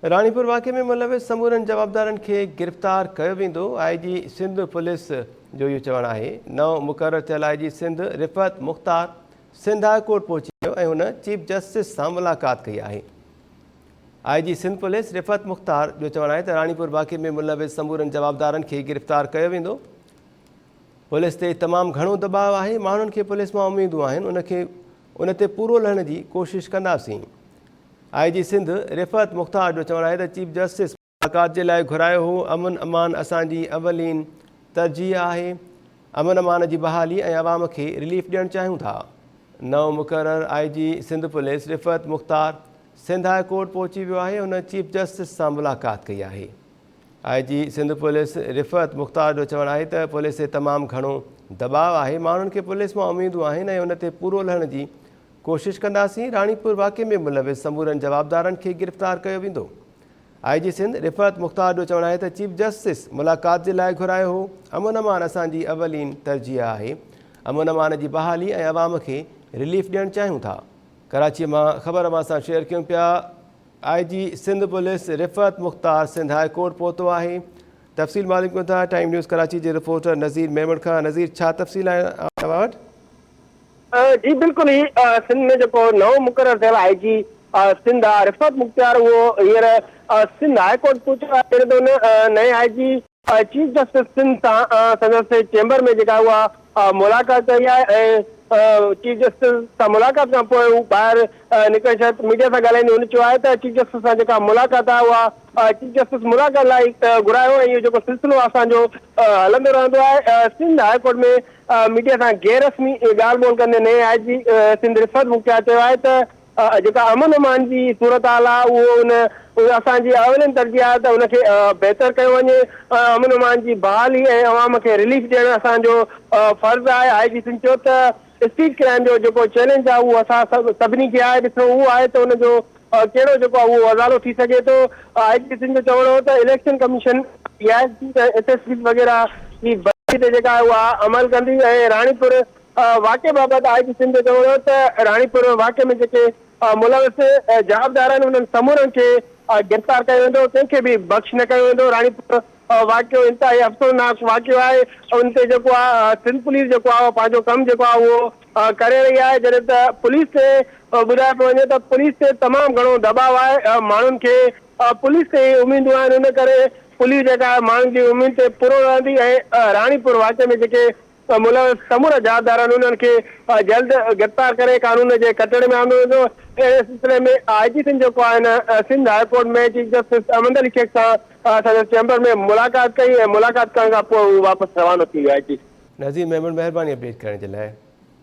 راڻيپور واقعي ۾ ملوث سمورن جوابدارن کي گرفتار ڪيو ويندو، آء جي سنڌ پوليس جو اهو چوڻ آهي. نئون مقرر ٿيل I G Sindh Riffat Mukhtar Sindh high court پهچي ويو ۽ هن چيف جسٽس سان ملاقات ڪئي آهي. I G Sindh police Riffat Mukhtar جو چوڻ آهي ته راڻيپور واقعي ۾ ملوث سمورن جوابدارن کي گرفتار ڪيو ويندو. پوليس تي تمام گهڻو دٻاء آهي، ماڻهن کي پوليس مان اميدون آهن، ان کي ان تي پورو لهڻ جي ڪوشش ڪنداسين. آء جي سنڌ رفعت مختار جو چوڻ آهي ته چيف جسٽس ملاقات جي لاء گهرايو هو، امن امان اسان جي اولين ترجيح آهي، امن امان جي بحالي ۽ عوام کي رليف ڏيڻ چاهيون ٿا. نئون مقرر I G Sindh police Riffat Mukhtar Sindh high court پهچي ويو آهي، هن چيف جسٽس سان ملاقات ڪئي آهي. I G Sindh police Riffat Mukhtar جو چوڻ آهي ته پوليس تي تمام گهڻو دٻاء آهي، ماڻهن کي پوليس مان اميدون آهن ۽ ان تي پورو لهڻ جي ڪوشش ڪنداسين، راڻيپور واقعي ۾ ملوث سمورن جوابدارن کي گرفتار ڪيو ويندو. آء جي سنڌ رفعت مختار جو چوڻ آهي ته چيف جسٽس ملاقات جي لاء گهرايو هو، امن امان اسان جي اولين ترجيح آهي، امن امان جي بحالي ۽ عوام کي رليف ڏيڻ چاهيون ٿا. ڪراچي مان خبر اوهان سان شيئر ڪيون پيا، I G Sindh police Riffat Mukhtar Sindh high court پهتو آهي، تفصيل معلوم ڪيون ٿا ٽائيم نيوز ڪراچي جي رپورٽر نذير ميمڻ کان، نذير ڇا تفصيل آهن اوهان وٽ؟ جي بلڪل هي سنڌ ۾ جيڪو نئون مقرر ٿيل آء جي سنڌ آ رفعت مختيار اهو هينئر سنڌ هاء ڪورٽ پهچيو آهي جڏهن ته ان نئين I G chief justice Sindh سان سندس چيمبر ۾ جيڪا اها ملاقات ڪئي آهي ۽ چيف جسٽس سان ملاقات کان پوء هو ٻاهر نڪرڻ شرط ميڊيا سان ڳالهائيندي هن چيو آهي ته چيف جسٽس سان جيڪا ملاقات آهي اها چيف جسٽس ملاقات لاء گهرايو ۽ اهو جيڪو سلسلو اسان جو هلندو رهندو آهي سنڌ هاء ڪورٽ ۾ ميڊيا سان غير رسمي ڳالهه ٻولهه ڪندي نئين آء جي سنڌ رفعت مختيار چيو آهي ته جيڪا امن امان جي صورتحال آهي اهو ان اسان جي اولين ترجيح آهي ته ان کي بهتر ڪيو وڃي امن امان جي بحالي ۽ عوام کي رليف ڏيڻ اسان جو فرض آهي آء جي سنڌ چيو ته اسٽريٽ ڪرائم جو جيڪو چئلينج آهي اهو اسان سڀني کي آهي ڏسڻو اهو آهي ته ان جو ڪهڙو جيڪو آهي اهو ازالو ٿي سگهي ٿو. آء جي سنڌ جو چوڻ هو ته election commission D I Gs ۽ S S Ps وغيره جي بدلي تي جيڪا آهي اها عمل ڪندي ۽ راڻيپور واقعي بابت آء جي سنڌ جو چوڻ هو ته راڻيپور واقعي ۾ جيڪي ملوث جوابدار آهن انهن سمورن کي گرفتار ڪيو ويندو ڪنهن کي به بخش نه ڪيو ويندو راڻيپور واقعو انتهائي افسوسناڪ واقعو آهي ان تي جيڪو آهي سنڌ پوليس جيڪو آهي پنهنجو ڪم جيڪو آهي اهو ڪري رهي آهي جڏهن ته پوليس تي ٻڌايو پيو وڃي ته پوليس تي تمام گهڻو دٻاء آهي ماڻهن کي پوليس تي ئي اميدون آهن ان ڪري پوليس جيڪا آهي ماڻهن جي اميد تي پورو رهندي ۽ راڻيپور واقعي ۾ جيڪي ملوث سمورا جوابدار آهن انهن کي جلد گرفتار ڪري قانون جي ڪٽهڙي ۾ آندو ويندو. اهڙي سلسلي ۾ آء جي سنڌ جيڪو آهي هن Sindh high court ۾ chief justice Ahmed Ali Shaikh سان سندس چيمبر ۾ ملاقات ڪئي ۽ ملاقات ڪرڻ کان پوء هو واپس روانو ٿي ويو آهي. نذير ميمڻ مهرباني اپڊيٽ ڪرڻ جي لاء.